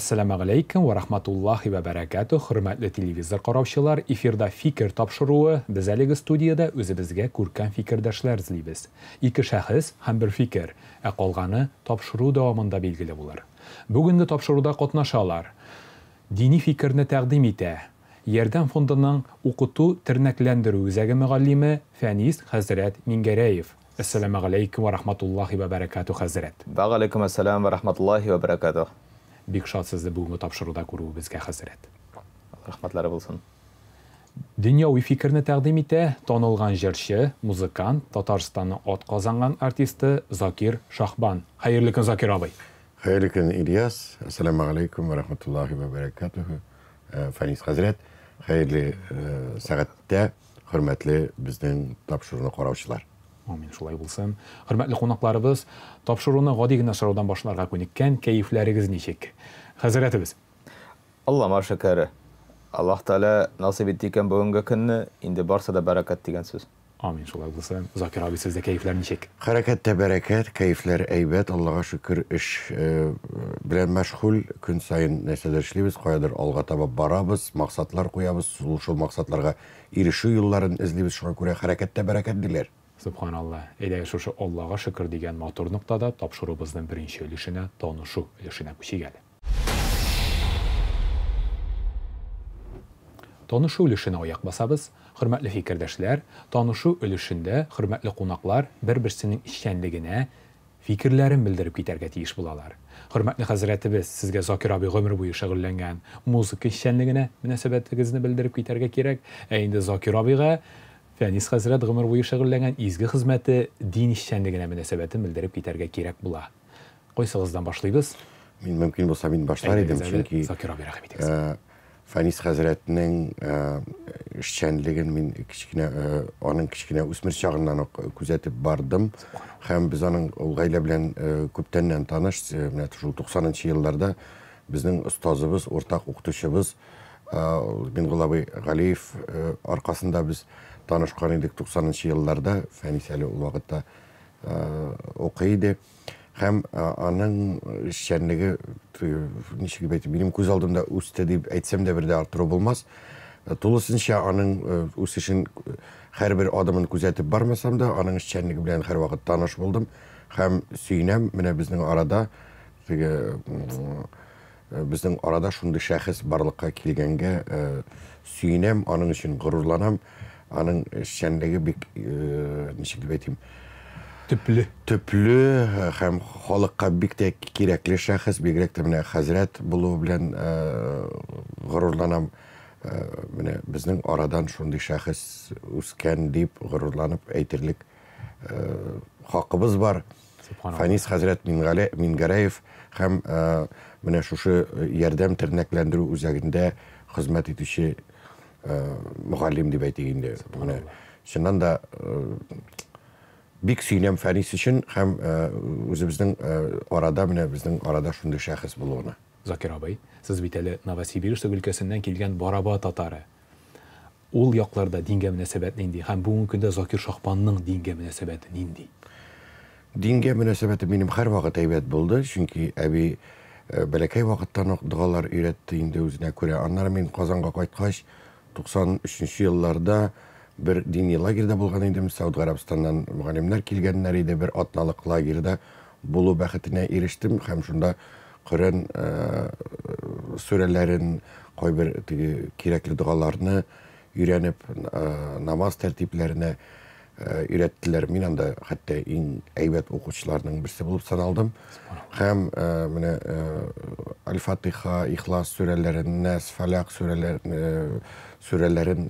Әссәламәгаләйкем вә рахматуллахи вә бәрәкәтүһ, хөрмәтле телевизор караучылар, эфирда Фикер тапшыруы, без әлеге студиядә үзебезгә күркәм фикердәшләр эзлибез. Ике шәхес һәм бер фикер, ә калганы тапшыру дәвамында билгеле булыр. Бүгенге тапшыруда катнашалар, дини фикерне тәкъдим итә, Ярдәм фондының укыту-тернәкләндерү үзәге мөгаллиме Фәнис хәзрәт Миңгәрәев. Әссәламәгаләйкем вә рахматуллахи вә бәрәкәтүһ, хәзрәт. Вәгаләйкүм әссәлам вә рахматуллахи вә бәрәкәтүһ. Бик шат сезне бүгенге тапшыруда күрүебезгә, хәзрәт. Рәхмәтләре булсын. Дөньяви фикерне тәкъдим итә танылган җырчы, музыкант, Татарстанның атказанган артисты Закир Шаһбан. Хәерле көн, Закир абый! Хәерле көн, Ильяс. Әссәламәгаләйкүм вә рахматуллахи вә бәрәкәтүһ. Фәнис хәзрәт, хәерле сәгатьтә, хөрмәтле безнең тапшыруны караучылар. Амин, шулай булсын. Хөрмәтле кунакларыбыз, тапшыруны гади генә сораудан башларга күнеккән, кәефләрегез ничек? Хәзрәтебез. Аллама шөкер. Аллаһ Тәгалә насыйп итте икән бүгенге көнне, инде барсы да бәрәкәт дигән сүз. Амин, шулай булсын. Закир абый, сездә кәефләр ничек? Хәрәкәттә бәрәкәт, кәефләр әйбәт, Аллага шөкер, эш белән мәшгуль, көн саен нәрсәдер эшлибез, каядыр алга таба барабыз, максатлар куябыз, шул максатларга ирешү юлларын эзлибез, шуңа күрә хәрәкәттә бәрәкәт, диләр. Сөбханалла. Әйдәгез, шушы Аллага шөкер дигән матур ноктада тапшыруыбызның беренче өлешенә, танышу өлешенә күчик әле. Танышу өлешенә аяк басабыз. Хөрмәтле фикердәшләр, танышу өлешендә хөрмәтле кунаклар бер-берсенең эшчәнлегенә фикерләрен белдереп китәргә тиеш булалар. Хөрмәтле хәзрәтебез, сезгә Закир абый гомер буе шөгыльләнгән музыка эшчәнлегенә мөнәсәбәтегезне белдереп китәргә кирәк. Ә инде Закир абыйга Фәнис хәзрәт гомер буе шөгыльләнгән изге хезмәте, дин эшчәнлегенә мөнәсәбәтен белдереп китәргә кирәк була. Кайсыгыздан башлыйбыз? Мин мөмкин булса мин башлар идем, чөнки Закир абый, рәхим итегез. Фәнис хәзрәтнең эшчәнлеген мин кечкенә аның кечкенә үсмер чагыннан ук күзәтеп бардым. Һәм без аның ул гаилә белән күптәннән таныш, менә шул 90 нчы елларда безнең остазыбыз, уртак укытучыбыз Мингул абый Галиев аркасында без танышкан идек 90 нчы елларда. Фәнис әле ул вакытта укый иде. Һәм аның эшчәнлеге, ничек дип әйтим, минем күз алдымда үсте дип әйтсәм дә бер дә арттыру булмас. Тулысынча аның үсешен һәрбер адымын күзәтеп бармасам да, аның эшчәнлеге белән һәрвакыт таныш булдым һәм сөенәм, менә безнең арада теге Безнең арада шундый шәхес барлыкка килгәнгә сөенәм, аның өчен горурланам. Аның эшчәнлеге бик, ничек дип әйтим, төпле. Төпле һәм халыкка бик тә кирәкле шәхес, бигрәк тә менә хәзрәт булуы белән горурланам. Менә безнең арадан шундый шәхес үскән дип горурланып әйтерлек хакыбыз бар. Фәнис хәзрәт Мингәрәев һәм менә шушы Ярдәм тернәкләндерү үзәгендә хезмәт итүче мөгаллим дип әйтик инде. Менә чыннан да бик сөенәм Фәнис өчен һәм үзебезнең арада, менә безнең арада шундый шәхес булуына. Закир абый, сез бит әле Новосибирск өлкәсеннән килгән Бараба татары. Ул якларда дингә мөнәсәбәт нинди һәм бүгенге көндә Закир Шаһбанның дингә мөнәсәбәте нинди? Дингә мөнәсәбәте минем һәрвакыт әйбәт булды, чөнки әби бәләкәй вакыттан ук догалар өйрәтте инде үзенә күрә. Аннары мин Казанга кайткач, 93 нче елларда бер дини лагерьда булган идем, Сауд Гарәбстаннан мөгаллимнәр килгәннәр иде, бер атналык лагерьда булу бәхетенә ирештем һәм шунда Коръән сүрәләрен, кайбер теге кирәкле догаларны өйрәнеп, намаз тәртипләренә өйрәттеләр. Мин анда хәтта иң әйбәт укучыларның берсе булып саналдым. Һәм менә Аль-Фатиха, Ихлас сүрәләрен, Нәс, Фаляк сүрәләрен, сүрәләрен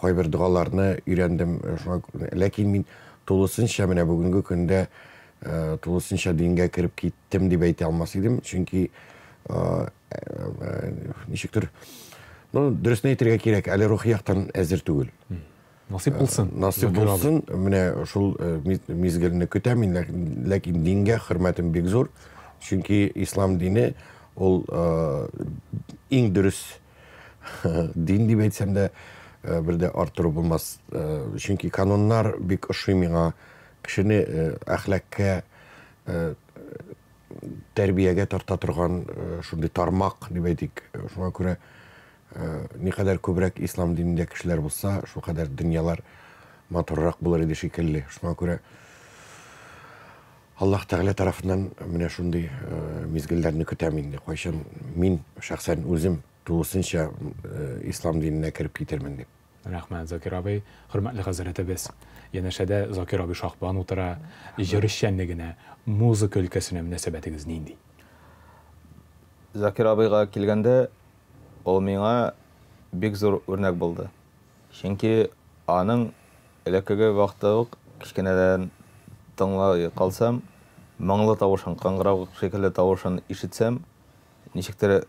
кайбер догаларны өйрәндем. Шуңа ләкин мин тулысынча менә бүгенге көндә тулысынча дингә кереп киттем дип әйтә алмас идем, чөнки ничектер, ну, дөресен әйтергә кирәк, әле рухи яктан әзер түгел. Насыйп булсын. Насыйп булсын. Менә шул мизгелне көтәм мин, ләкин дингә хөрмәтем бик зур. Чөнки ислам дине ул иң дөрес дин дип әйтсәм дә бер дә арттыру булмас. Чөнки кануннар бик ошый миңа. Кешене әхлакка тәрбиягә тарта торган шундый тармак дип әйтик. Шуңа күрә никадәр күбрәк ислам динендә кешеләр булса, шулкадәр дөньялар матуррак булыр иде шикелле. Шуңа күрә Аллаһ Тәгалә тарафыннан менә шундый мизгелләрне көтәм инде. Кайчан мин шәхсән үзем тулысынча ислам диненә кереп китермен дип. Рәхмәт, Закир абый. Хөрмәтле хәзрәтебез, янәшәдә Закир абый Шаһбан утыра. Җыр эшчәнлегенә, музыка өлкәсенә мөнәсәбәтегез нинди? Закир абыйга килгәндә, ул миңа бик зур үрнәк булды. Чөнки аның элеккеге вакытта ук кечкенәдән тыңлый калсам, моңлы тавышын, кыңгырау шикелле тавышын ишетсәм, ничектер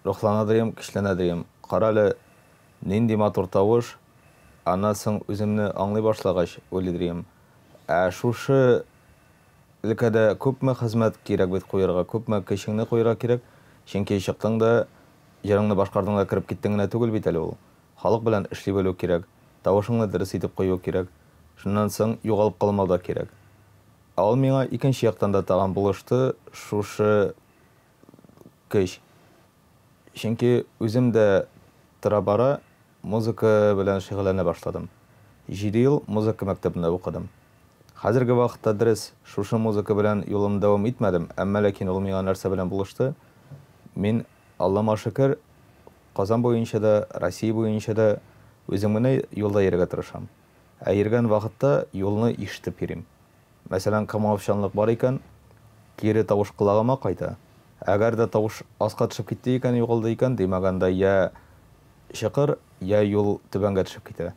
рухлана дим, көчләнә дим. Карале, нинди матур тавыш. Аннан соң үземне аңлый башлагач, уйлый дим. Ә шушы өлкәдә күпме хезмәт кирәк бит куярга, күпме көчеңне куярга кирәк. Чөнки чыктың да, җырыңны башкардың да кереп киттең генә түгел бит әле ул. Халык белән эшли белү кирәк, тавышыңны дөрес итеп кую кирәк. Шуннан соң югалып калмау да кирәк. Ә ул миңа икенче яктан да тагын булышты, шушы көч. Чөнки үзем дә тора-бара музыка белән шөгыльләнә башладым. 7 ел музыка мәктәбендә укыдым. Хәзерге вакытта дөрес, шушы музыка белән юлымны дәвам итмәдем, әмма ләкин ул миңа нәрсә белән булышты? Мин, Аллама шөкер, Казан буенча да, Россия буенча да үзем генә юлда йөрергә тырышам. Ә йөргән вакытта юлны ишетеп йөрим. Мәсәлән, комаучанлык бар икән, кире тавыш колагыма кайта. Әгәр дә тавыш аска төшеп китте икән, югалды икән, димәк анда я чокыр, я юл түбәнгә төшеп китә.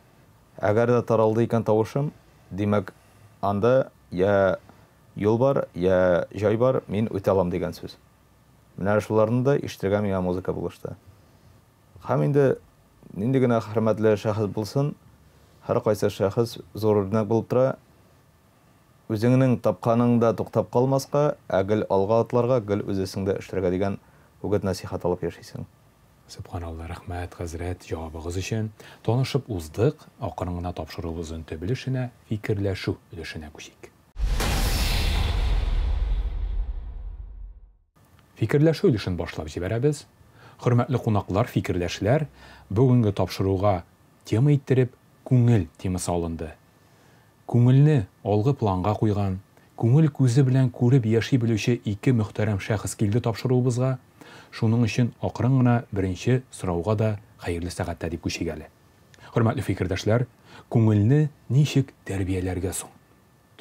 Әгәр дә таралды икән тавышым, димәк анда я юл бар, я җай бар, мин үтә алам дигән сүз. Менә шуларны да ишетергә миңа музыка булышты. Һәм инде нинди генә хөрмәтле шәхес булсын, һәркайсы шәхес зур үрнәк булып тора. Үзеңнең тапканыңда туктап калмаска, ә гел алга атларга, гел үз өстеңдә эшләргә дигән үгет-нәсыйхәт алып яшисең. Сөбханалла, рәхмәт, хәзрәт, җавабыгыз өчен. Танышып уздык, акрын гына тапшыруыбызның төп өлешенә, фикерләшү өлешенә күчик. Фикерләшү өлешен башлап җибәрәбез. Хөрмәтле кунаклар, фикерләшләр, бүгенге тапшыруга тема иттереп күңел темасы алынды. Күңелне алгы планга куйган, күңел күзе белән күреп яши белүче ике мөхтәрәм шәхес килде тапшыруыбызга. Шуның өчен акрын гына беренче сорауга да хәерле сәгатьтә дип күчик әле. Хөрмәтле фикердәшләр, күңелне ничек тәрбияләргә соң?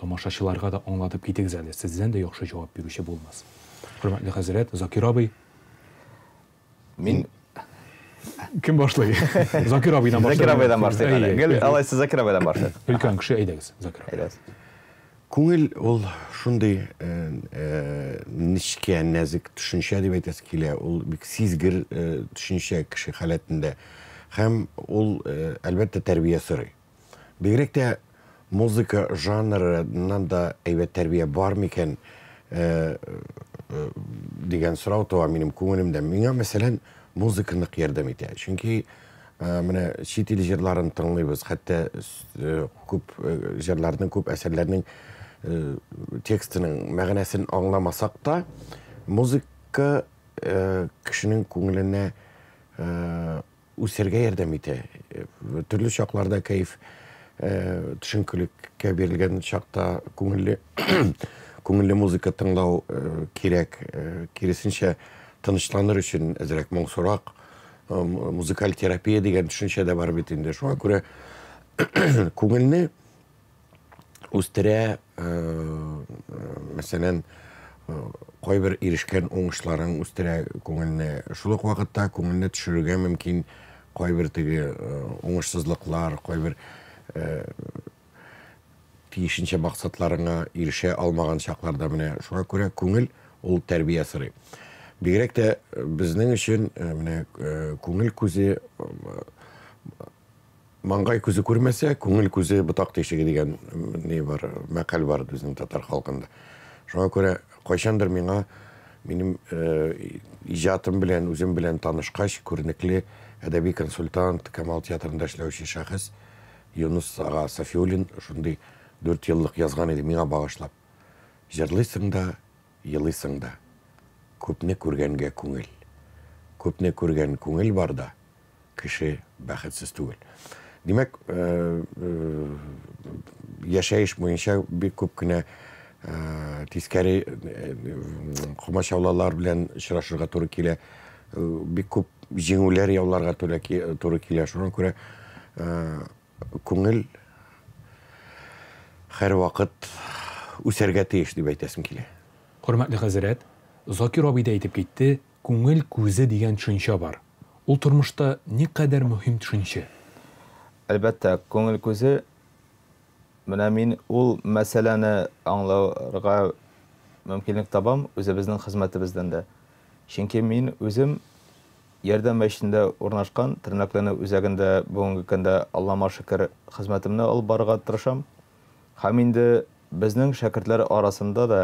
Тамашачыларга да аңлатып китегез әле, сездән дә яхшы җавап бирүче булмас. Хөрмәтле хәзрәт, Закир абый. Мин Кем башлый? Закир абыйдан башлый. Закир абыйдан башлыйк әле. Гел алайса Закир абыйдан башлыйк. Өлкән кеше, әйдәгез, Закир абый. Әйдәгез. Күңел ул шундый нечкә, нәзек төшенчә дип әйтәсе килә. Ул бик сизгер төшенчә кеше халәтендә. Һәм ул, әлбәттә, тәрбия сорый. Бигрәк тә музыка жанрыннан да әйбәт тәрбия бар микән дигән сорау туа минем күңелемдә. Миңа, мәсәлән, музыка нык ярдәм итә. Чөнки менә чит ил җырларын тыңлыйбыз, хәтта күп җырларның, күп әсәрләрнең текстының мәгънәсен аңламасак та, музыка кешенең күңеленә үсәргә ярдәм итә. Төрле чакларда кәеф төшенкелеккә бирелгән чакта күңелле күңелле музыка тыңлау кирәк. Киресенчә, тынычланыр өчен әзрәк моңсурак музыкаль терапия дигән төшенчә дә бар бит инде. Шуңа күрә күңелне үстерә, мәсәлән, кайбер ирешкән уңышларың үстерә күңелне. Шул ук вакытта күңелне төшерергә мөмкин кайбер теге уңышсызлыклар, кайбер тиешенчә максатларыңа ирешә алмаган чакларда. Менә шуңа күрә күңел ул тәрбия сорый. Бигрәк тә безнең өчен менә күңел күзе, маңгай күзе күрмәсә, күңел күзе ботак тишеге дигән ни бар, мәкаль бар безнең татар халкында. Шуңа күрә кайчандыр миңа минем иҗатым белән, үзем белән танышкач, күренекле әдәби консультант, Камал театрында эшләүче шәхес Юнус ага Сафиуллин шундый 4 еллык язган иде миңа багышлап. Җырлыйсың да, елыйсың да. Күпне күргәнгә күңел. Күпне күргән күңел барда кеше бәхетсез түгел. Димәк, яшәеш буенча бик күп кенә тискәре комачаулаулар белән очрашырга туры килә. Бик күп җиңүләр яуларга туры килә. Шуңа күрә күңел һәрвакыт үсәргә тиеш дип әйтәсем килә. Хөрмәтле хәзрәт, Закир абый да әйтеп китте, күңел күзе дигән төшенчә бар. Ул тормышта никадәр мөһим төшенчә? Әлбәттә, күңел күзе, менә мин ул мәсьәләне аңларга мөмкинлек табам үзебезнең хезмәтебездән дә. Чөнки мин үзем Ярдәм мәчетендә урнашкан тернәкләнү үзәгендә бүгенге көндә Аллама шөкер хезмәтемне алып барырга тырышам. Һәм инде безнең шәкертләр арасында да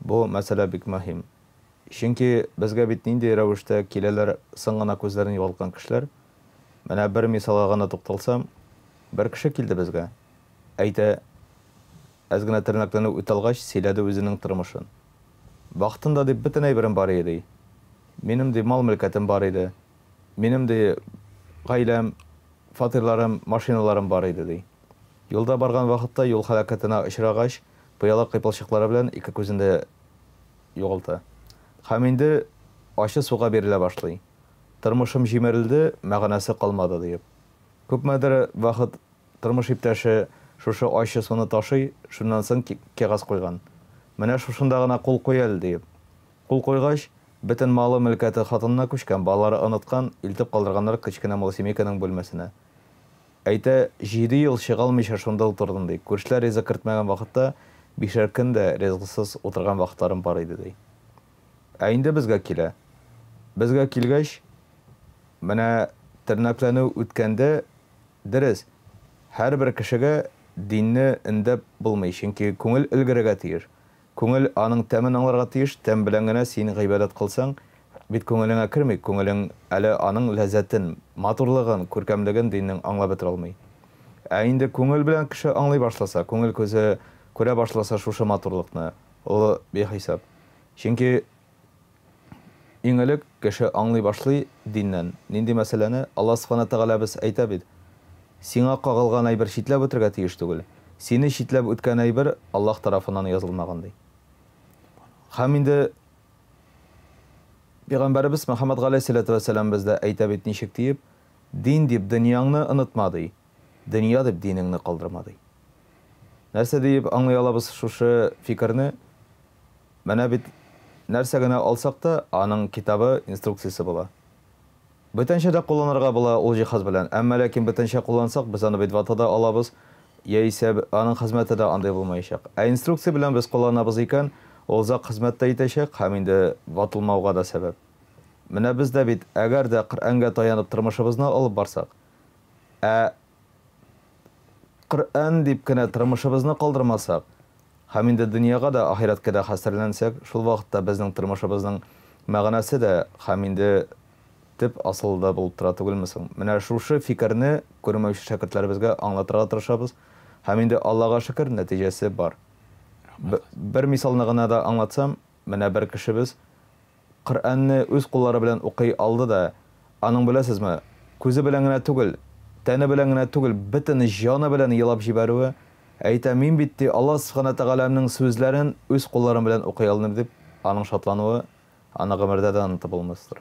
бу мәсьәлә бик мөһим. Чөнки безгә бит нинди рәвештә киләләр соң гына күзләрен югалткан кешеләр. Менә бер мисалга гына тукталсам, бер кеше килде безгә. Әйтә, әз генә тернәкләнү үтә алгач, сөйләде үзенең тормышын. Вакытында, ди, бөтен әйберем бар иде, ди. Минем, ди, мал-мөлкәтем бар иде. Минем, ди, гаиләм, фатирларым, машиналарым бар иде, ди. Юлда барган вакытта юл һәлакәтенә очрагач, пыяла кыйпылчыклары белән ике күзен дә югалта. Һәм инде ачы суга бирелә башлый. Тормышым җимерелде, мәгънәсе калмады, диеп. Күпмедер вакыт Тормыш иптәше шушы ачы суны ташый, шуннан соң кәгазь куйган. Менә шушында гына кул куй әле, диеп. Кул куйгач, бөтен малы-мөлкәте хатынына күчкән, балалары оныткан, илтеп калдырганнар кечкенә малосемейканың бүлмәсенә. Әйтә, җиде ел чыга алмыйча шунда утырдым, ди. Күршеләр ризык кертмәгән вакытта, бишәр көн дә ризыксыз утырган вакытларым бар иде, ди. Ә инде безгә килә. Безгә килгәч, менә тернәкләнү үткәндә, Дөрес, һәрбер кешегә динне өндәп булмый, чөнки күңел өлгерергә тиеш. Күңел аның тәмен аңларга тиеш, тәм белән генә син гыйбадәт кылсаң, бит күңелеңә керми, күңелең әле аның ләззәтен, матурлыгын, күркәмлеген диннең аңлап бетерә алмый. Ә инде күңел белән кеше аңлый башласа, күңел күзе күрә башласа шушы матурлыкны, ул бихисап. Чөнки Иң элек кеше аңлый башлый диннән нинди мәсьәләне, Аллаһ Сүбхәнә Тәгаләбез әйтә бит, Сиңа кагылган әйбер читләп үтергә тиеш түгел, сине читләп үткән әйбер Аллаһ тарафыннан язылмаган, ди. Һәм инде Пәйгамбәребез Мөхәммәд галәйһиссәләтү вәссәламебез дә әйтә бит ничек диеп, Дин дип дөньяңны онытма, ди, дөнья дип динеңне калдырма, ди. Нәрсә диеп аңлый алабыз шушы фикерне? Менә бит нәрсә генә алсак та, аның китабы, инструкциясе була. Бүтәнчә дә кулланырга була ул җиһаз белән, әмма ләкин бүтәнчә куллансак, без аны бит вата да алабыз, яисә аның хезмәте дә андый булмаячак. Ә инструкция белән без кулланабыз икән, ул озак хезмәт тә итәчәк һәм инде ватылмауга да сәбәп. Менә без дә бит, әгәр дә Коръәнгә таянып тормышыбызны алып барсак, ә Коръән дип кенә тормышыбызны калдырмасак, Һәм инде дөньяга да, ахирәткә дә хәстәрләнсәк, шул вакытта безнең тормышыбызның мәгънәсе дә һәм инде төп асылы да булып тора түгелме соң? Менә шушы фикерне күрмәүче шәкертләребезгә аңлатырга тырышабыз. Һәм инде, Аллага шөкер, нәтиҗәсе бар. Бер мисалны гына да аңлатсам, менә бер кешебез Коръәнне үз куллары белән укый алды да, аның, беләсезме, күзе белән генә түгел, тәне белән генә түгел, бөтен җаны белән елап җибәрүе, әйтә, мин бит, ди, Аллаһ Сүбхәнә Тәгаләнең сүзләрен үз кулларым белән укый алдым, дип, аның шатлануы, аны гомердә дә онытып булмастыр.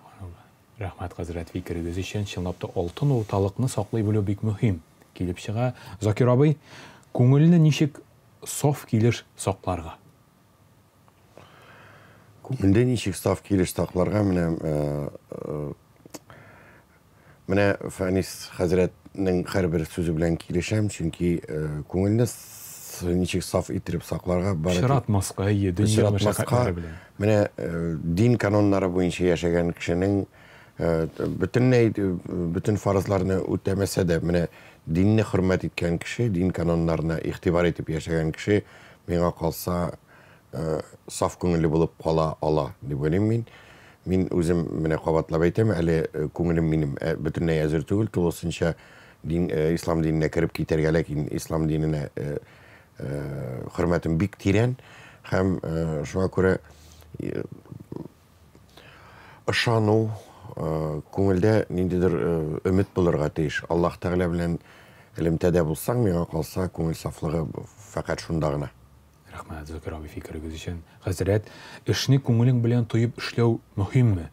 Рәхмәт, хәзрәт, фикерегез өчен. Чынлап та, алтын урталыкны саклый белү бик мөһим килеп чыга. Закир абый, күңелне ничек саф килеш сакларга? Күңелдә ничек саф килеш сакларга, менә менә Фәнис хәзрәтнең һәрбер сүзе белән килешәм, чөнки күңелне ничек саф иттереп сакларга бары пычратмаска, әйе, дөнья мәшәкатьләре белән. Менә дин каноннары буенча яшәгән кешенең бөтенләй бөтен фарызларны үтәмәсә дә, менә динне хөрмәт иткән кеше, дин каноннарына игътибар итеп яшәгән кеше, миңа калса, саф күңелле булып кала ала дип уйлыйм мин. Мин үзем менә кабатлап әйтәм, әле күңелем минем бөтенләй әзер түгел, тулысынча дин, ислам диненә кереп китәргә, ләкин ислам диненә хөрмәтем бик тирән һәм шуңа күрә. Ышану, күңелдә ниндидер өмет булырга тиеш. Аллаһ Тәгалә белән элемтәдә булсаң, миңа калса, күңел сафлыгы фәкать шунда гына. Рәхмәт, Закир абый, фикерегез өчен. Хәзрәт, эшне күңелең белән тоеп эшләү мөһимме?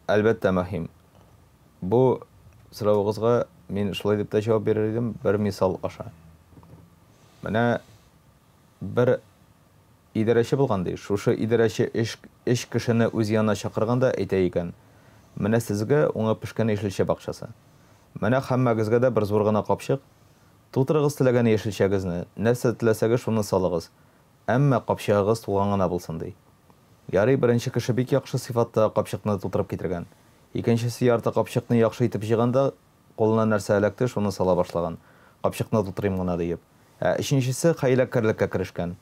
Әлбәттә, мөһим. Бу соравыгызга мин шулай дип тә җавап бирер идем, бер мисал аша. Менә бер идарәче булган ди. Шушы идарәче өч, өч кешене үз янына чакырган да әйтә икән, Менә сезгә уңып пешкән яшелчә бакчасы. Менә һәммәгезгә дә бер зур гына капчык. Тутырыгыз теләгән яшелчәгезне, нәрсә теләсәгез шуны салыгыз. Әмма капчыгыгыз тулган гына булсын, ди. Ярый, беренче кеше бик яхшы сыйфатта капчыкны тутырып китергән. Икенчесе ярты капчыкны яхшы итеп җыйган да, кулына нәрсә эләкте, шуны сала башлаган, капчыкны тутырыйм гына диеп. Ә өченчесе хәйләкәрлеккә керешкән.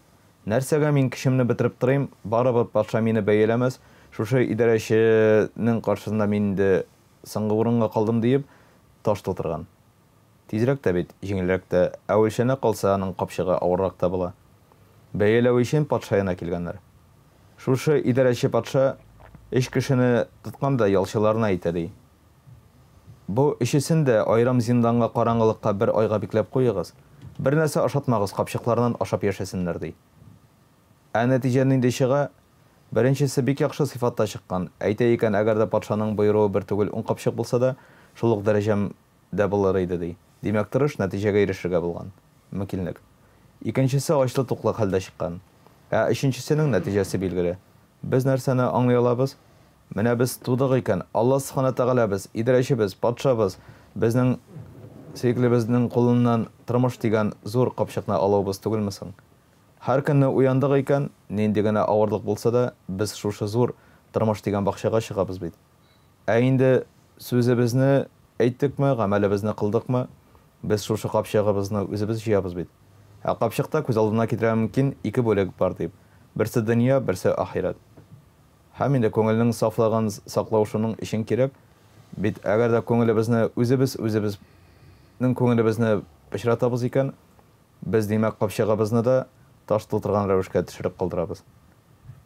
Нәрсәгә мин көчемне бетереп торыйм, барыбер патша мине бәяләмәс, шушы идарәченең каршысында мин инде соңгы урынга калдым диеп, таш тутырган. Тизрәк тә бит, җиңелрәк тә, ә үлчәнә калса, аның капчыгы авыррак та була. Бәяләү өчен патша янына килгәннәр. Шушы идарәче патша өч кешене тоткан да ялчыларына әйтә, ди, Бу өчесен дә аерым зинданга караңгылыкка бер айга бикләп куегыз. Бернәрсә ашатмагыз, капчыкларыннан ашап яшәсеннәр, ди. Ә нәтиҗә нинди чыга? Беренчесе бик яхшы сыйфатта чыккан. Әйтә икән, әгәр дә патшаның боеруы бер түгел ун капчык булса да, шул ук дәрәҗәм дә булыр иде, ди. Димәк, тырыш, нәтиҗәгә ирешергә булган. Мөмкинлек. Икенчесе ачлы-туклы хәлдә чыккан. Ә өченчесенең нәтиҗәсе билгеле. Без нәрсәне аңлый алабыз? Менә без тудык икән, Алла Сүбхәнә Тәгаләбез, идарәчебез, патшабыз, безнең сөеклебезнең кулыннан тормыш дигән зур капчыкны алуыбыз түгелме соң? Һәр көнне уяндык икән, нинди генә авырлык булса да, без шушы зур тормыш дигән бакчага чыгабыз бит. Ә инде сүзебезне әйттекме, гамәлебезне кылдыкмы, без шушы капчыгыбызны үзебез җыябыз бит. Ә капчыкта, күз алдына китерергә мөмкин, ике бүлек бар дип. Берсе дөнья, берсе ахирәт. Һәм инде күңелнең сафлыгын саклау шуның өчен кирәк бит, әгәр дә күңелебезне үзебез үзебезнең күңелебезне пычратабыз икән, без, димәк, капчыгыбызны да таш тутырган рәвешкә төшереп калдырабыз.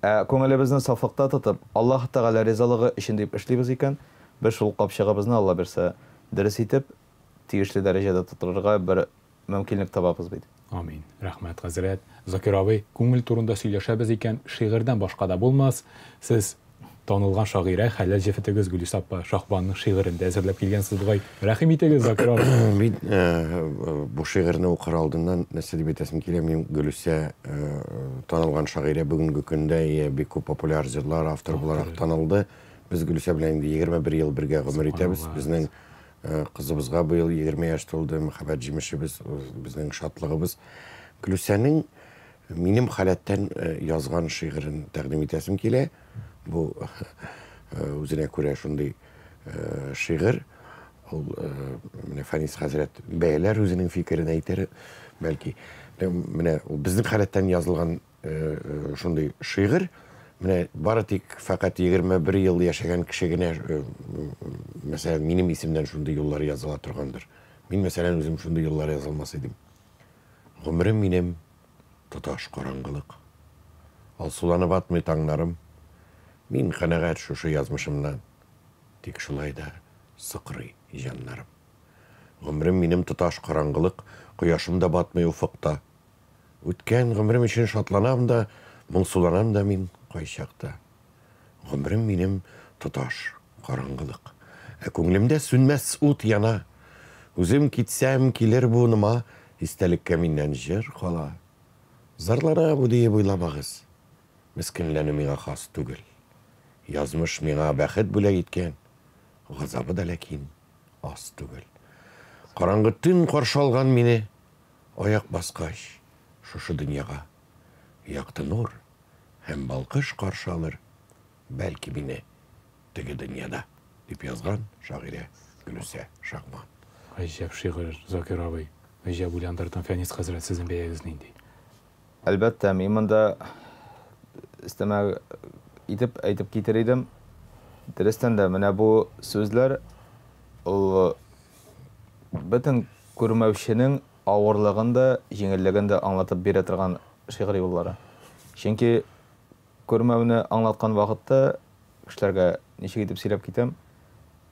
Ә күңелебезне сафлыкта тотып, Аллаһ Тәгалә ризалыгы өчен дип эшлибез икән, без шул капчыгыбызны, Алла бирсә, дөрес итеп, тиешле дәрәҗәдә тутырырга бер мөмкинлек табабыз бит. Амин. Рәхмәт, хәзрәт. Закир абый, күңел турында сөйләшәбез икән, шигырьдән башка да булмас. Сез танылган шагыйрә, хәләл җефетегез Гөлүсә апа Шаһбанның шигырен дә әзерләп килгәнсез бугай. Рәхим итегез, Закир абый. Мин бу шигырьне укыр алдыннан нәрсә дип әйтәсем килә, мин Гөлүсә танылган шагыйрә бүгенге көндә бик күп популяр җырлар авторы буларак танылды. Без Гөлүсә белән инде 21 ел бергә гомер итәбез. Безнең кызыбызга быел 20 яшь тулды, мәхәббәт җимешебез, безнең шатлыгыбыз. Гөлүсәнең минем халәттән язган шигырен тәкъдим итәсем килә. Бу үзенә күрә шундый шигырь. Ул менә Фәнис хәзрәт бәяләр, үзенең фикерен әйтер, бәлки. Менә ул безнең халәттән язылган шундый шигырь. Менә бары тик фәкать 21 ел яшәгән кеше генә, мәсәлән, минем исемнән шундый юллар языла торгандыр. Мин, мәсәлән, үзем шундый юллар яза алмас идем. Гомерем минем тоташ караңгылык. Алсуланып атмый таңнарым. Мин канәгать шушы язмышымнан. Тик шулай да сыкрый җаннарым. Гомерем минем тоташ караңгылык, кояшым да батмый уфыкта. Үткән гомерем өчен шатланам да, моңсуланам да мин кайчакта. Гомерем минем тоташ караңгылык. Ә күңелемдә сүнмәс ут яна. Үзем китсәм, килер буыныма, истәлеккә миннән җыр кала. Зарлана бу диеп уйламагыз. Мескенләнү миңа хас түгел. Язмыш миңа бәхет бүләк иткән, газабы да ләкин аз түгел. Караңгы төн каршы алган мине, аяк баскач шушы дөньяга. Якты нур һәм балкыш каршы алыр, бәлки мине теге дөньяда, дип язган шагыйрә Гөлүсә Шагман. Гаҗәп шигырь, Закир абый. Гаҗәп уйландырдың. Фәнис хәзрәт, сезнең бәягез нинди? Әлбәттә, мин монда өстәмә итеп әйтеп китер идем. Дөрестән дә, менә бу сүзләр ул бөтен күрмәүченең авырлыгын да, җиңеллеген дә аңлатып бирә торган шигырь юллары. Чөнки күрмәүне аңлаткан вакытта кешеләргә ничек итеп сөйләп китәм.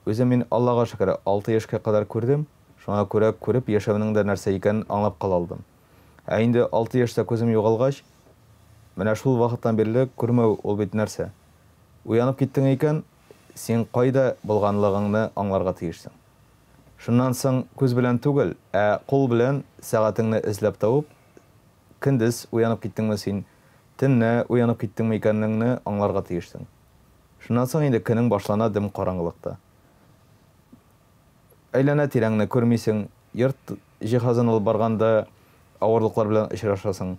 Үзем мин, Аллага шөкер, 6 яшькә кадәр күрдем, шуңа күрә күреп яшәүнең дә нәрсә икәнен аңлап кала алдым. Ә инде 6 яшьтә күзем югалгач, менә шул вакыттан бирле күрмәү ул бит нәрсә? Уянып киттең икән, син кайда булганлыгыңны аңларга тиешсең. Шуннан соң күз белән түгел, ә кул белән сәгатеңне эзләп табып, көндез уянып киттеңме син, төнлә уянып киттеңме икәнлегеңне аңларга тиешсең. Шуннан соң инде көнең башлана дөм караңгылыкта. Әйләнә-тирәңне күрмисең, йорт җиһазын алып барганда авырлыклар белән очрашасың.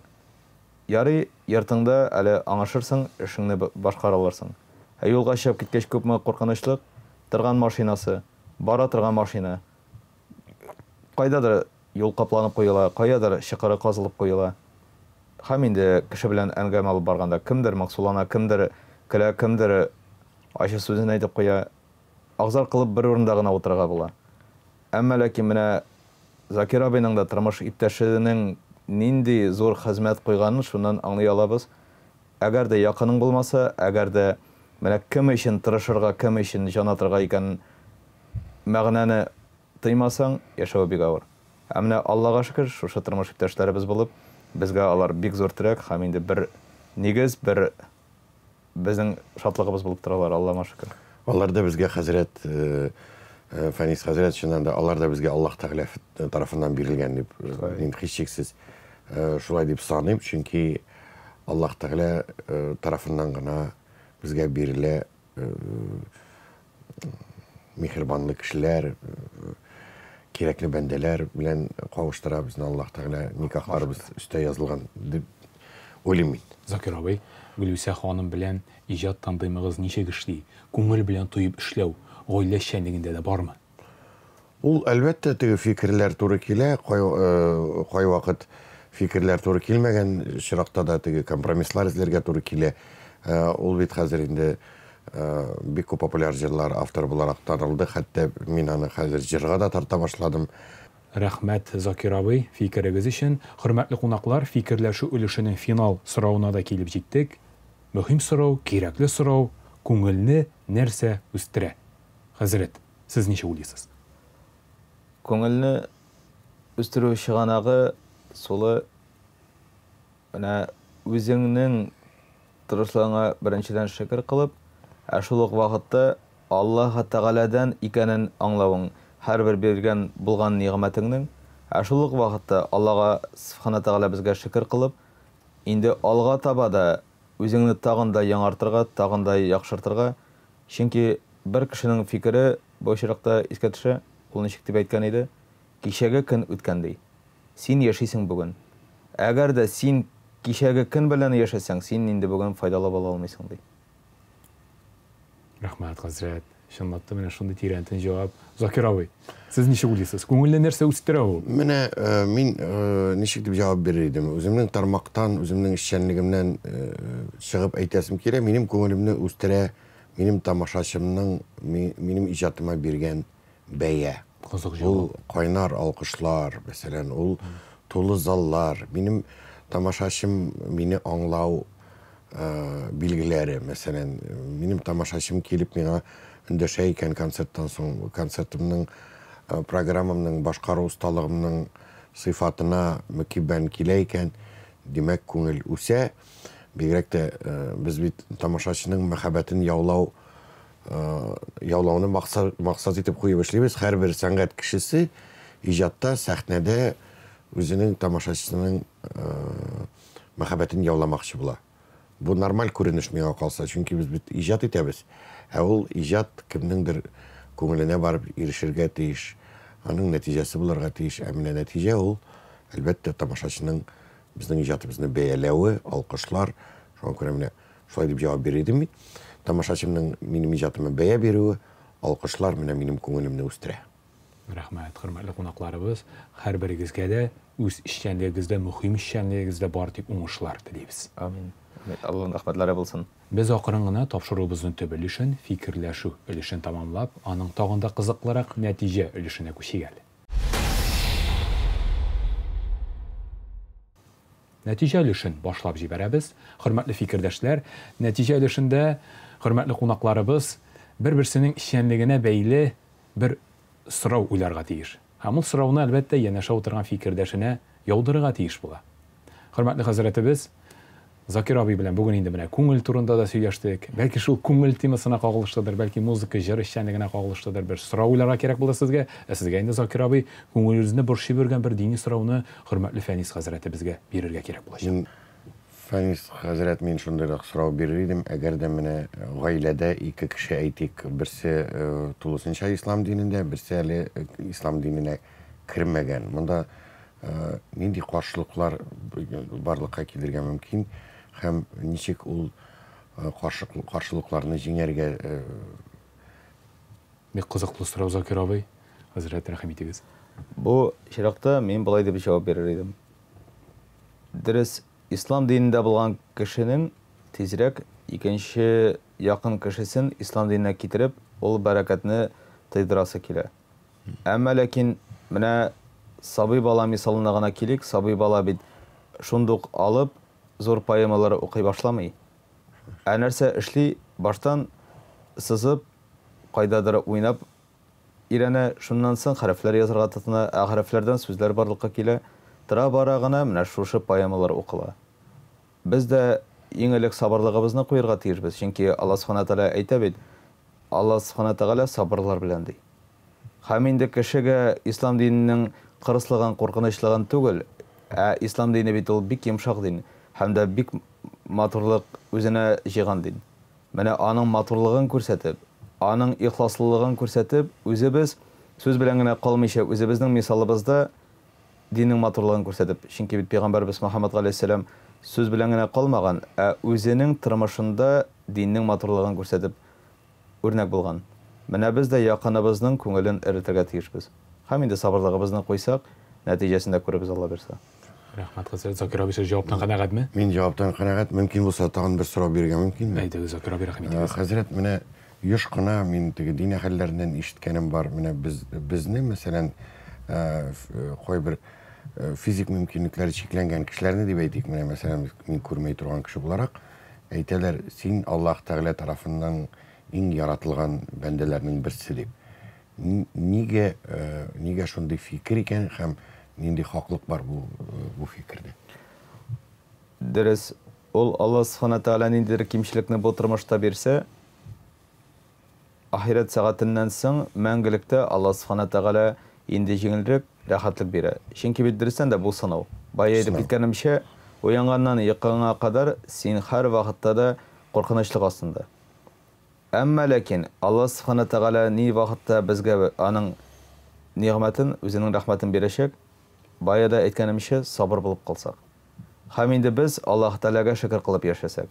Ярый, йортыңда әле аңышырсың, эшеңне башкара алырсың. Ә юлга чыгып киткәч күпме куркынычлык, торган машинасы, бара торган машина. Кайдадыр юл капланып куела, каядыр чокыры казылып куела. Һәм инде кеше белән әңгәмә алып барганда кемдер моңсулана, кемдер көлә, кемдер ачы сүзен әйтеп куя. Абзар кылып бер урында гына утырырга була. Әмма ләкин менә Закир абыйның да тормыш иптәшенең нинди зур хезмәт куйганын шуннан аңлый алабыз. Әгәр дә якының булмаса, әгәр дә менә кем өчен тырышырга, кем өчен җан атырга икәнен мәгънәне тоймасаң, яшәве бик авыр. Ә менә Аллага шөкер, шушы тормыш иптәшләребез булып, безгә алар бик зур терәк һәм инде бер нигез, бер безнең шатлыгыбыз булып торалар, Аллама шөкер. Алар да безгә хәзрәт Фәнис хәзрәт, чыннан да, алар да безгә Аллаһ Тәгалә тарафыннан бирелгән дип, мин һичшиксез шулай дип саныйм, чөнки Аллаһ Тәгалә тарафыннан гына безгә бирелә миһербанлы кешеләр, кирәкле бәндәләр белән кавыштыра безне Аллаһ Тәгалә, никахларыбыз өстә язылган дип уйлыйм мин. Закир абый, Гөлүсә ханым белән иҗат тандемыгыз ничек эшли? Күңел белән тоеп эшләү гаилә эшчәнлегендә дә бармы? Ул, әлбәттә, теге фикерләр туры килә, кайвакыт фикерләр туры килмәгән очракта да теге компромисслар эзләргә туры килә. Ул бит хәзер инде бик күп популяр җырлар авторы буларак танылды, хәтта мин аны хәзер җырга да тарта башладым. Рәхмәт, Закир абый, фикерегез өчен. Хөрмәтле кунаклар, фикерләшү өлешенең финал соравына да килеп җиттек. Мөһим сорау, кирәкле сорау, күңелне нәрсә үстерә? Хәзрәт, сез ничек уйлыйсыз? Күңелне үстерү чыганагы сулы менә үзеңнең тырышлыгыңа беренчедән шөкер кылып, ә шул ук вакытта Аллаһ Тәгаләдән икәнен аңлавың, һәрбер биргән булган нигъмәтеңнең, ә шул ук вакытта Аллага Субхана Тәгалә безгә шөкер кылып, инде алга таба да үзеңне тагын да яңартырга, тагын да яхшыртырга, чөнки бер кешенең фикере бу очракта искә төшә, ул ничек дип әйткән иде, кичәге көн үткән ди. Син яшисең бүген. Әгәр дә син кичәге көн белән яшәсәң, син инде бүген файдалы була алмыйсың ди. Рәхмәт, хәзрәт. Чынлап та менә шундый тирәнтен җавап. Закир абый, сез ничек уйлыйсыз? Күңелне нәрсә үстерә ул? Менә мин ничек дип җавап бирер идем? Үземнең тармактан, үземнең эшчәнлегемнән чыгып әйтәсем килә, минем күңелемне үстерә минем тамашачымның минем иҗатыма биргән бәя. Кызык Ул җавап. кайнар алкышлар, мәсәлән, ул тулы заллар, минем тамашачым мине аңлау билгеләре, мәсәлән, минем тамашачым килеп миңа эндәшә икән концерттан соң, концертымның, программамның, башкару осталыгымның сыйфатына мөкиббән килә икән, димәк, күңел үсә. Бигрәк тә без бит тамашачының мәхәббәтен яулау яулауны максат итеп куеп эшлибез. Һәрбер сәнгать кешесе иҗатта, сәхнәдә үзенең тамашачысының мәхәббәтен яуламакчы була. Бу нормаль күренеш миңа калса, чөнки без бит иҗат итәбез. Ә ул иҗат кемнеңдер күңеленә барып ирешергә тиеш, аның нәтиҗәсе булырга тиеш. Ә менә нәтиҗә ул, әлбәттә, тамашачының безнең иҗатыбызны бәяләве, алкышлар. Шуңа күрә менә шулай дип җавап бирер идем мин. Тамашачымның минем иҗатыма бәя бирүе, алкышлар менә минем күңелемне үстерә. Рәхмәт, хөрмәтле кунакларыбыз, һәрберегезгә дә үз эшчәнлегегездә, мөһим эшчәнлегегездә бар тик уңышлар телибез. Амин. Аллаһның рәхмәтләре булсын. Без акрын гына тапшыруыбызның төп өлешен, фикерләшү өлешен тамамлап, аның тагын да кызыклырак нәтиҗә өлешенә күчик әле. Нәтиҗә өлешен башлап җибәрәбез. Хөрмәтле фикердәшләр, нәтиҗә өлешендә хөрмәтле кунакларыбыз бер-берсенең эшчәнлегенә бәйле бер сорау уйларга тиеш. Һәм ул сорауны, әлбәттә, янәшә утырган фикердәшенә яудырырга тиеш була. Хөрмәтле хәзрәтебез, Закир абый белән бүген инде менә күңел турында да сөйләштек. Бәлки шул күңел темасына кагылышлыдыр, бәлки музыка, җыр эшчәнлегенә кагылышлыдыр бер сорау уйларга кирәк булыр сезгә. Ә сезгә инде, Закир абый, күңелегезне борчып йөргән бер дини сорауны хөрмәтле Фәнис хәзрәтебезгә бирергә кирәк булачак. Мин, Фәнис хәзрәт, мин шундыйрак сорау бирер идем. Әгәр дә менә гаиләдә ике кеше, әйтик, берсе тулысынча ислам динендә, берсе әле ислам диненә кермәгән. Монда нинди каршылыклар барлыкка килергә мөмкин һәм ничек ул каршылыкларны җиңәргә? Бик кызыклы сорау, Закир абый. Хәзрәт, рәхим итегез. Бу очракта мин болай дип җавап бирер идем. Дөрес, ислам динендә булган кешенең тизрәк икенче якын кешесен ислам диненә китереп, ул бәрәкәтне тыйдырасы килә. Әмма ләкин менә сабый бала мисалына гына килик, сабый бала бит шундук алып зур поэмалар укый башламый. Ә нәрсә эшли? Баштан сызып, кайдадыр уйнап өйрәнә, шуннан соң хәрефләр язарга тотына, ә хәрефләрдән сүзләр барлыкка килә. Тора-бара гына менә шушы поэмалар укыла. Без дә иң элек сабырлыгыбызны куерга тиешбез, чөнки Алла Субхана Тәгалә әйтә бит, Алла Субхана Тәгалә сабырлар белән ди. Һәм инде кешегә ислам диненең кырыслыгын, куркынычлыгын түгел, ә ислам дине бит ул бик йомшак дин һәм дә бик матурлык үзенә җыйган дин. Менә аның матурлыгын күрсәтеп, аның ихласлылыгын күрсәтеп, үзебез сүз белән генә калмыйча, үзебезнең мисалыбызда диннең матурлыгын күрсәтеп, чөнки бит пәйгамбәрбез Мөхәммәд галәйһиссәлам сүз белән генә калмаган, ә үзенең тормышында диннең матурлыгын күрсәтеп үрнәк булган. Менә без дә якыныбызның күңелен эретергә тиешбез. Һәм инде сабырлыгыбызны куйсак, нәтиҗәсен дә күрербез, Алла бирса. Рәхмәт, хәзрәт. Закир абый, сез җаваптан канәгатьме? Мин җаваптан канәгать. Мөмкин булса, тагын бер сорау бирергә мөмкинме? Әйдәгез, Закир абый, рәхим итегез. Хәзрәт, менә еш кына мин теге дин әһелләреннән ишеткәнем бар. Менә без безне, мәсәлән, кайбер физик мөмкинлекләре чикләнгән кешеләрне дип әйтик, менә мәсәлән, мин күрмәй торган кеше буларак, әйтәләр, син Аллаһ Тәгалә тарафыннан иң яратылган бәндәләрнең берсе дип. Нигә, нигә шундый фикер икән һәм нинди хаклык бар бу бу фикердә? Дөрес, ул Алла Субхана Тәгалә ниндидер кимчелекне бу тормышта бирсә, ахирәт сәгатеннән соң мәңгелектә Алла Субхана Тәгалә инде җиңелрәк рәхәтлек бирә. Чөнки бит дөрестән дә бу сынау. Бая әйтеп киткәнемчә, уянганнан йокыңа кадәр син һәр вакытта да куркынычлык астында. Әмма ләкин Алла Субхана Тәгалә ни вакытта безгә аның нигъмәтен, үзенең рәхмәтен бирәчәк, бая да әйткәнемчә, сабыр булып калсак. Һәм инде без Аллаһ Тәгаләгә шөкер кылып яшәсәк.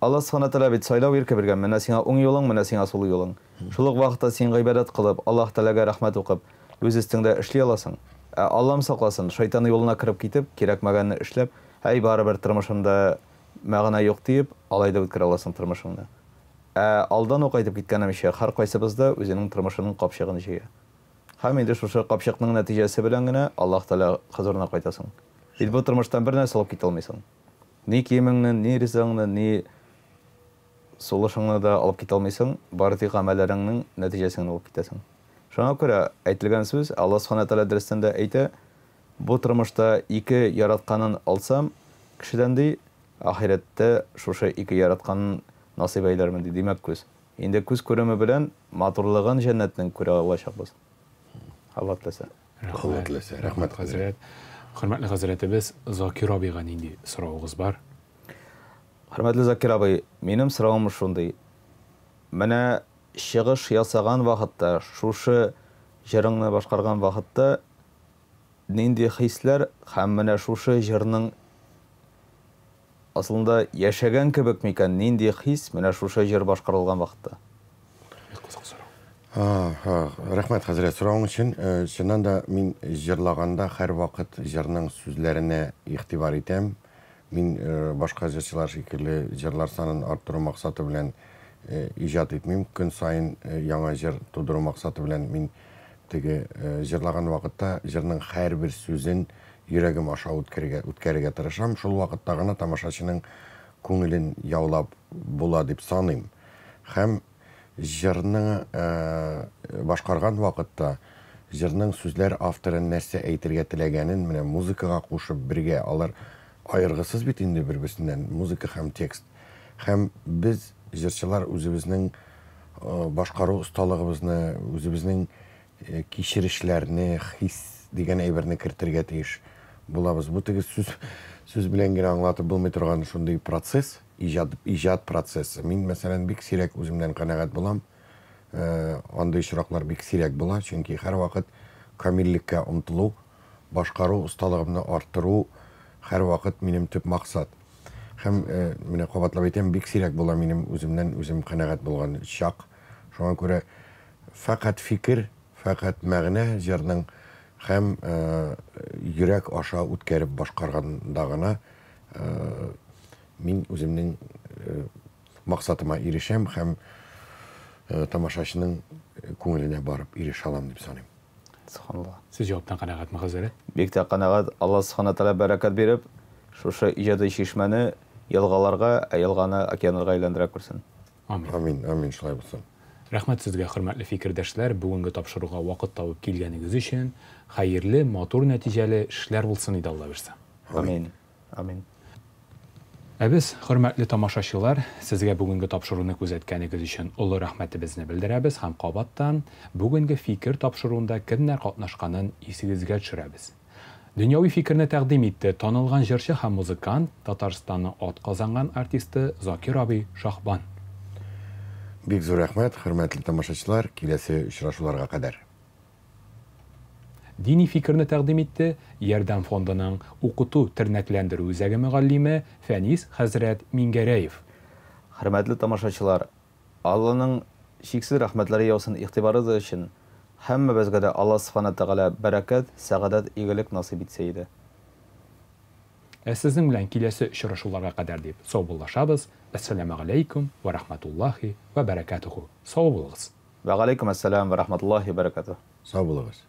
Алла Субхана Тәгалә бит сайлау ирке биргән, менә сиңа уң юлың, менә сиңа сул юлың. Шул ук вакытта син гыйбадәт кылып, Аллаһ Тәгаләгә рәхмәт укып, үз өстеңдә эшли аласың. Ә Аллам сакласын, шайтан юлына кереп китеп, кирәкмәгәнне эшләп, әй, барыбер тормышымда мәгънә юк диеп, алай да үткәрә аласың тормышыңны. Ә алдан ук әйтеп киткәнемчә, һәркайсыбыз да үзенең тормышының капчыгын җыя. Һәм инде шушы капчыкның нәтиҗәсе белән генә Аллаһ Тәгалә хозурына кайтасың. Бит бу тормыштан бер нәрсә алып китә алмыйсың. Ни киемеңне, ни ризыгыңны, ни сулышыңны да алып китә алмыйсың, бары тик гамәлләреңнең нәтиҗәсен генә алып китәсең. Шуңа күрә әйтелгән сүз, Аллаһ Субхана Тәгалә дөрестән дә әйтә, бу тормышта ике яратканын алсам, кешедән ди, ахирәттә шушы ике яратканын насыйп әйләрмен ди. Димәк, күз. Инде күз күреме белән матурлыгын җәннәтнең күрә алачакбыз. Алла теләсә. Алла теләсә. Рәхмәт, хәзрәт. Хөрмәтле хәзрәтебез, Закир абыйга нинди соравыгыз бар? Хөрмәтле Закир абый, минем соравым шундый. Менә чыгыш ясаган вакытта, шушы җырыңны башкарган вакытта нинди хисләр һәм менә шушы җырның асылында яшәгән кебек микән, нинди хис менә шушы җыр башкарылган вакытта? Бик кызык сорау. Рәхмәт, хәзрәт, соравың өчен. Чыннан да мин җырлаганда һәрвакыт җырның сүзләренә игътибар итәм. Мин башка җырчылар шикелле җырлар санын арттыру максаты белән иҗат итмим. Көн саен яңа җыр тудыру максаты белән мин теге җырлаган вакытта җырның һәрбер сүзен йөрәгем аша үткәрергә, үткәрергә тырышам. Шул вакытта гына тамашачының күңелен яулап була дип саныйм. Һәм Җырны башкарган вакытта җырның сүзләр авторы нәрсә әйтергә теләгәнен менә музыкага кушып бергә, алар аергысыз бит инде бер-берсеннән, музыка һәм текст. Һәм без, җырчылар, үзебезнең башкару осталыгыбызны, үзебезнең кичерешләрне, хис дигән әйберне кертергә тиеш булабыз. Бу теге сүз сүз белән генә аңлатып булмый торган шундый процесс, иҗат, иҗат процессы. Мин, мәсәлән, бик сирәк үземнән канәгать булам. Андый очраклар бик сирәк була, чөнки һәрвакыт камиллеккә омтылу, башкару осталыгымны арттыру һәрвакыт минем төп максат. Һәм менә кабатлап әйтәм, бик сирәк була минем үземнән үзем канәгать булган чак. Шуңа күрә фәкать фикер, фәкать мәгънә җырның һәм йөрәк аша үткәреп башкарганда гына мин үземнең максатыма ирешәм һәм тамашачының күңеленә барып ирешә алам дип саныйм. Субханалла. Сез җаваптан канәгатьме, хәзрәт? Бик тә канәгать. Алла Субхана Тәгалә бәрәкәт биреп, шушы иҗади чишмәне елгаларга, ә елганы океаннарга әйләндерә күрсен. Амин. Амин, амин, шулай булсын. Рәхмәт сезгә, хөрмәтле фикердәшләр, бүгенге тапшыруга вакыт табып килгәнегез өчен. Хәерле, матур нәтиҗәле эшләр булсын иде, Алла бирсә. Амин. Амин. Ә без, хөрмәтле тамашачылар, сезгә бүгенге тапшыруны күзәткәнегез өчен олы рәхмәтебезне белдерәбез һәм кабаттан бүгенге фикер тапшыруында кемнәр катнашканын исегезгә төшерәбез. Дөньяви фикерне тәкъдим итте танылган җырчы һәм музыкант, Татарстанның атказанган артисты Закир абый Шаһбан. Бик зур рәхмәт, хөрмәтле тамашачылар, киләсе очрашуларга кадәр. Дини фикерне тәкъдим итте Ярдәм фондының укыту тернәкләндерү үзәге мөгаллиме Фәнис хәзрәт Миңгәрәев. Хөрмәтле тамашачылар, Алланың чиксез рәхмәтләре яусын игътибарыгыз өчен. Һәммәбезгә дә Алла Субхана Тәгалә бәрәкәт, сәгадәт, игелек насыйп итсә иде. Ә сезнең белән киләсе очрашуларга кадәр дип саубуллашабыз. Әссәламегаләйкүм вә рахматуллахи вә бәрәкәтүһү. Сау булыгыз. Вә галәйкүм әссәлам вә рахматуллахи вә бәрәкәтүһ. Сау булыгыз.